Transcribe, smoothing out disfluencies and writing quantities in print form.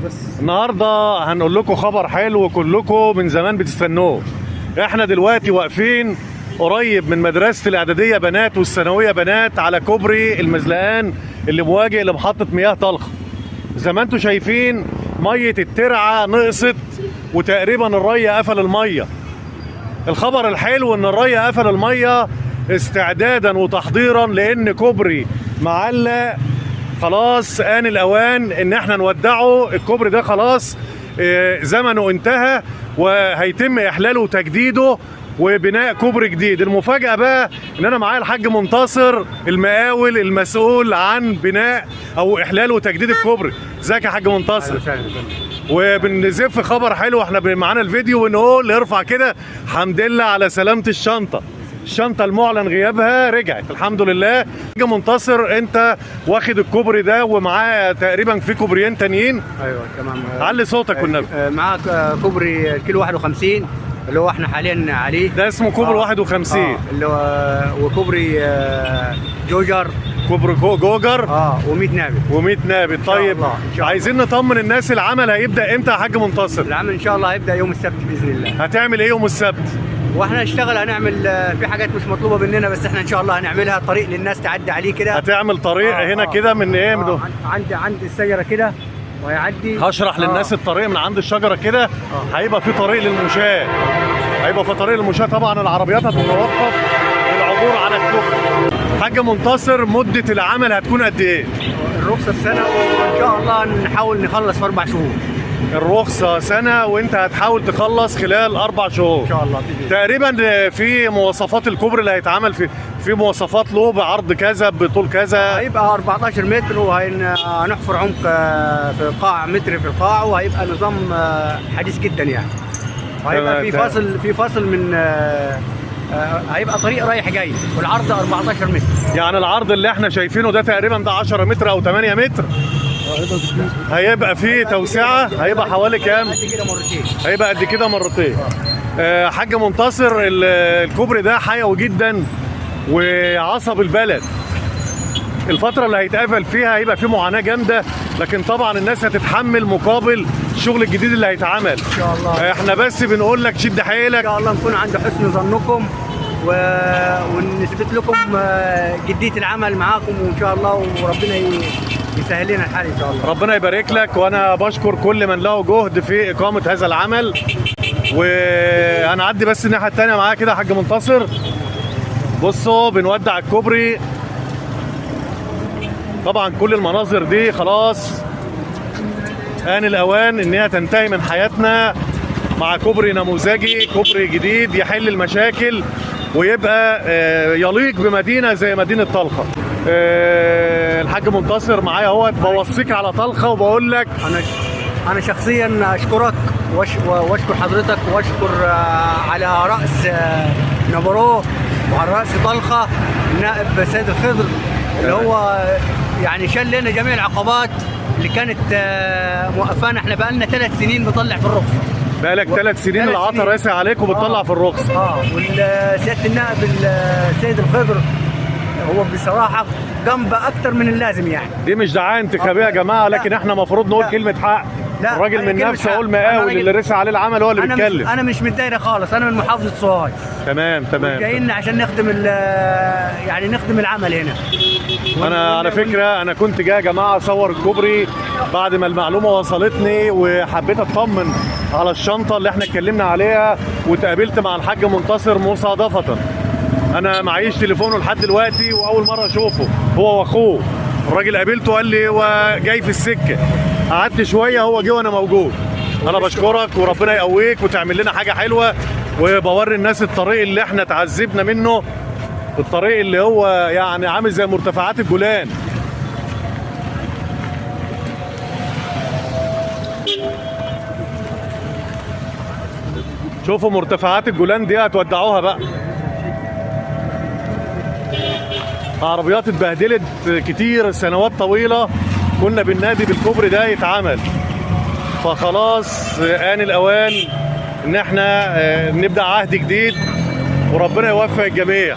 بس النهارده هنقول لكم خبر حلو كلكم من زمان بتستنوه. احنا دلوقتي واقفين قريب من مدرسة الإعدادية بنات والثانوية بنات على كوبري المزلقان اللي مواجه لمحطة مياه طلخ. زي ما انتم شايفين مية الترعة نقصت وتقريبا الري قفل المية. الخبر الحلو ان الري قفل المية استعدادا وتحضيرا لان كوبري معلق خلاص آن الأوان إن احنا نودعه. الكوبري ده خلاص زمنه انتهى وهيتم إحلاله وتجديده وبناء كوبري جديد. المفاجأة بقى إن أنا معايا الحاج منتصر المقاول المسؤول عن بناء أو إحلال وتجديد الكوبري. ازيك يا حاج منتصر؟ وبنزف خبر حلو، احنا معانا الفيديو ونقول ارفع كده الحمد لله على سلامة الشنطة. الشنطة المعلن غيابها رجعت الحمد لله. حاج منتصر، انت واخد الكوبري ده ومعاه تقريبا في كوبريين تانيين. ايوه تمام. علي صوتك والنبي. معاك كوبري الكيلو 51 اللي هو احنا حاليا عليه. ده اسمه كوبري 51. اللي هو وكوبري جوجر. كوبري جوجر و100 نابت. و100 نابت. طيب الله، إن شاء الله. عايزين نطمن الناس، العمل هيبدأ امتى يا حاج منتصر؟ العمل ان شاء الله هيبدا يوم السبت باذن الله. هتعمل ايه يوم السبت؟ واحنا نشتغل، هنعمل في حاجات مش مطلوبه مننا بس احنا ان شاء الله هنعملها، طريق للناس تعدي عليه كده. هتعمل طريق هنا كده من ايه؟ من عند الشجرة كده وهيعدي. هشرح للناس الطريق من عند الشجرة كده. هيبقى في طريق للمشاة، هيبقى في طريق للمشاة، طبعا العربيات هتتوقف للعبور على الكوبري. حاج منتصر، مده العمل هتكون قد ايه؟ الرخصة بسنة وان شاء الله نحاول نخلص في 4 شهور. الرخصة سنة وانت هتحاول تخلص خلال 4 شهور ان شاء الله باذن الله. تقريبا. في مواصفات الكوبري اللي هيتعمل في مواصفات له بعرض كذا بطول كذا؟ هيبقى 14 متر وهنحفر عمق في القاع متر في القاع، وهيبقى نظام حديث جدا يعني. وهيبقى في فاصل، في فاصل من هيبقى طريق رايح جاي، والعرض 14 متر. يعني العرض اللي احنا شايفينه ده تقريبا ده 10 متر او 8 متر. هيبقى فيه توسعه، هيبقى حوالي كام؟ قد كده مرتين. هيبقى قد كده مرتين. حاج منتصر، الكوبري ده حيوي جدا وعصب البلد. الفترة اللي هيتقفل فيها هيبقى فيه معاناة جامدة، لكن طبعا الناس هتتحمل مقابل الشغل الجديد اللي هيتعمل ان شاء الله. احنا بس بنقول لك شد حيلك. ان شاء الله نكون عند حسن ظنكم ونثبت لكم جدية العمل معاكم، وان شاء الله وربنا يسهل لنا الحال ان شاء الله. ربنا يبارك لك، وانا بشكر كل من له جهد في اقامة هذا العمل. وهنعدي بس الناحية التانية معايا كده يا حاج منتصر. بصوا بنودع الكوبري، طبعا كل المناظر دي خلاص آن الأوان إنها تنتهي من حياتنا مع كوبري نموذجي، كوبري جديد يحل المشاكل ويبقى يليق بمدينة زي مدينة طلخة. الحاج منتصر معايا اهوت، بوصيك على طلخة وبقول لك أنا شخصيا أشكرك وأشكر حضرتك وأشكر على رأس نبروه وعلى رأس طلخة النائب سيد الخضر اللي هو يعني شال لنا جميع العقبات اللي كانت موقفانا. احنا بقالنا 3 سنين بنطلع في الرخصة. بقالك 3 سنين العطا راسي عليك وبتطلع في الرخصة. والسيادة النائب السيد الخضر هو بصراحة جنب أكتر من اللازم يعني. دي مش دعاية انتخابية يا جماعة، لكن احنا المفروض نقول كلمة حق. لا، الراجل من نفسه هو المقاول اللي رسى عليه العمل هو اللي بيتكلم. انا مش من الدايرة خالص، انا من محافظة سوهاج. تمام تمام. جايين عشان نخدم يعني نخدم العمل هنا. انا على فكرة انا كنت جاي يا جماعة اصور الكوبري بعد ما المعلومة وصلتني، وحبيت اطمن على الشنطة اللي احنا اتكلمنا عليها، وتقابلت مع الحاج منتصر مصادفة. انا معيش تليفونه لحد دلوقتي واول مرة اشوفه هو واخوه. الراجل قابلته قال لي هو جاي في السكة، قعدت شوية هو جه وانا موجود. انا بشكرك وربنا يقويك وتعمل لنا حاجة حلوة، وبوري الناس الطريق اللي احنا اتعذبنا منه، الطريق اللي هو يعني عامل زي مرتفعات الجولان. شوفوا مرتفعات الجولان دي هتودعوها بقى. عربيات اتبهدلت كتير سنوات طويلة، كنا بننادي بالكوبري ده يتعمل، فخلاص آن الأوان إن احنا نبدأ عهد جديد، وربنا يوفق الجميع.